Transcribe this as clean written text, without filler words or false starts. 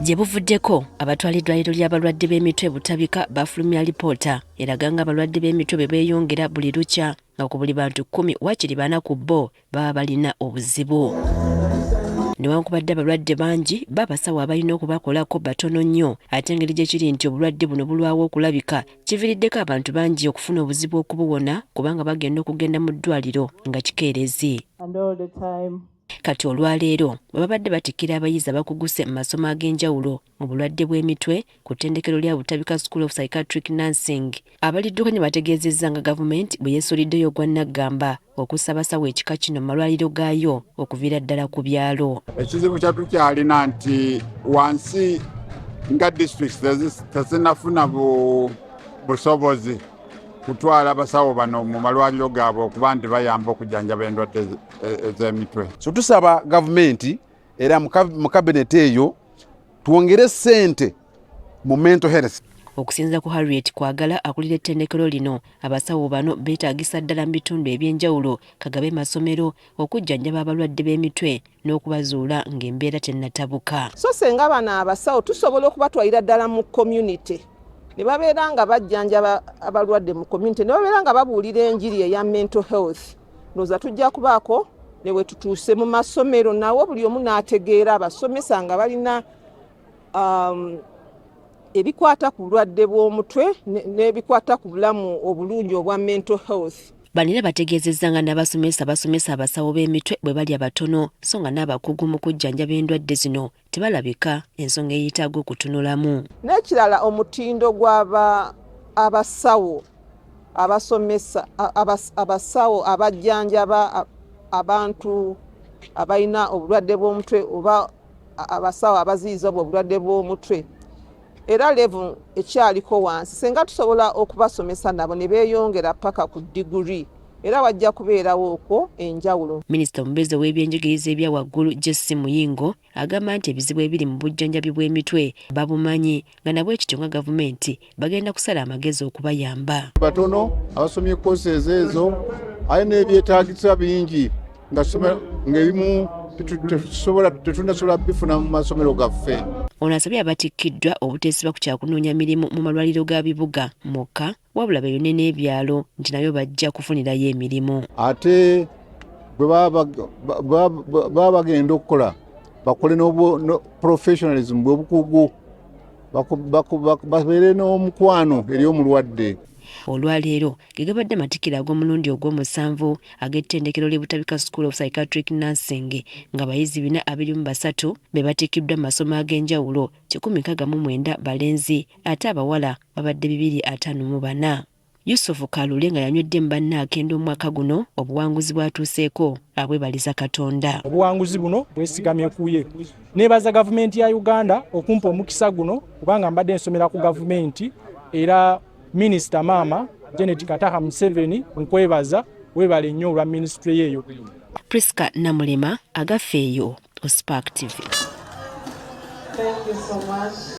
Gye buvuddeko, abatwala eddwaliro ly'abalwadde b'emitwe Butabika bafulumya alipoota eraga nga abalwadde b'emitwe bwe beeyongera buli lukya, nga ku buli bantu 10 waakiri bana ku bo baba balina obuzibu. Newankubadde abalwadde bangi, bo abasawo abalina okubakolako batono nnyo, ate engeri gye kiri nti obulwadde buno bulwawo okulabika, kiviiriddeko abantu bangi okufuna obuzibu okubuwona kubanga bagenda okugenda mu ddwaliro nga kikeerezi. Kati olwaleero bwe babadde batikkira abayizi abakuguse mu masomo ag'enjawulo mu bulwadde bw'emitwe ku ttendekero lya Butabika School of Psychiatric Nursing, abaliddukanya bategeezezza nga gavumenti bwe yeesuliddeyo ogwa nnaggamba okussa abasawo ekika kino mu malwaliro gaayo okuviira ddala ku byalo. Ekizibu kyatukyalina nti wansi nga districts tezinafuna busobozi kutwala abasawo bano mu malwaliro gaabwe okuba nti bayamba okujjanjaba endwadde ez'emitwe. So tusaba gavumenti era mu kabineti eyo twongere ssente mu mental health. Okusinziira ku Harriet Kwagala akulira ettendekero lino, abasawo bano beetaagisa ddala mu bitundu eby'enjawulo kagabe masomero okujjanjaba abalwadde b'emitwe n'okubazuula ng'embeera tennatabuka. So senga bano abasawo tusobola okubatwalira ddala mu community ne babeera nga bajjanjaba abalwadde mu community, ne babeera nga babuulira enjiri eya mental health, ndowooza tujja kubaako ne we tutuuse mu masomero nawo buli omu n'ategeera abasomesa nga balina ebikwata ku bulwadde bw'omutwe n'ebikwata ku bulamu obulungi obwa mental health. Bano era bategeezezza nga n'abasomesa basomesa abasawo b'emitwe bwe bali abatono, so nga n'abakugu mu kujjanjaba endwadde zino tebalabika, ensonga eyeetaaga okutunulamu. N'ekirala, omutindo gw'aba abasawo abasomesa, abasawo abajjanjaba abantu abalina obulwadde bw'omutwe oba abasawo abaziyiza obwo obulwadde bw'omutwe era level ekyaliko wansi. Singa tusobola okubasomesa nabo ne beeyongera paka ku diguri, era wajja kubeerawo okwo enjawulo. Minisita omubeezi ow'ebyenjigiriza ebya waggulu Jesse Muyingo agamba nti ebizibu ebiri mu bujjanjabi bw'emitwe babumanyi, nga nabwe kityo nga gavumenti bagenda kusala amagezi okubayamba. Batono abasomye courses ezo, aye n'ebyetaagisa bingi ng'ebimu tetunasobola bifuna mu masomero gaffe. Ono asabye abatikkiddwa obuteesiba ku kyakunoonya mirimu mu malwaliro ga bibuga mwokka, wabula beeyune n'ebyalo nti nayo bajja kufunirayo emirimu. Ate bwe baba bagenda okukola, bakole no professionalism, bwebukugu, babeere n'omukwano eri omulwadde. Olwaleero ge gabadde amatikkira ag'omulundi ogw'omusanvu ag'ettendekero ly'e Butabika School of Psychiatric Nursing, nga abayizi 423 be batikkiddwa mu masomo ag'enjawulo, 169 balenzi ate abawala babadde 254. Yusufu Kalule nga yanywedde mu banne akendo omwaka guno, obuwanguzi bw'atuuseeko abwebaliza Katonda. Obuwanguzi buno bwesigamye kuye. Neebaza gavumenti ya Uganda okumpa omukisa guno, kubanga mbadde nsomera ku gavumenti, era minisita maama Janet Kataha Museveni, nkwebaza, weebale nnyo olwa minisitule yeeyo. Priska Namulema, Agafeeyo, Spark TV. Thank you so much.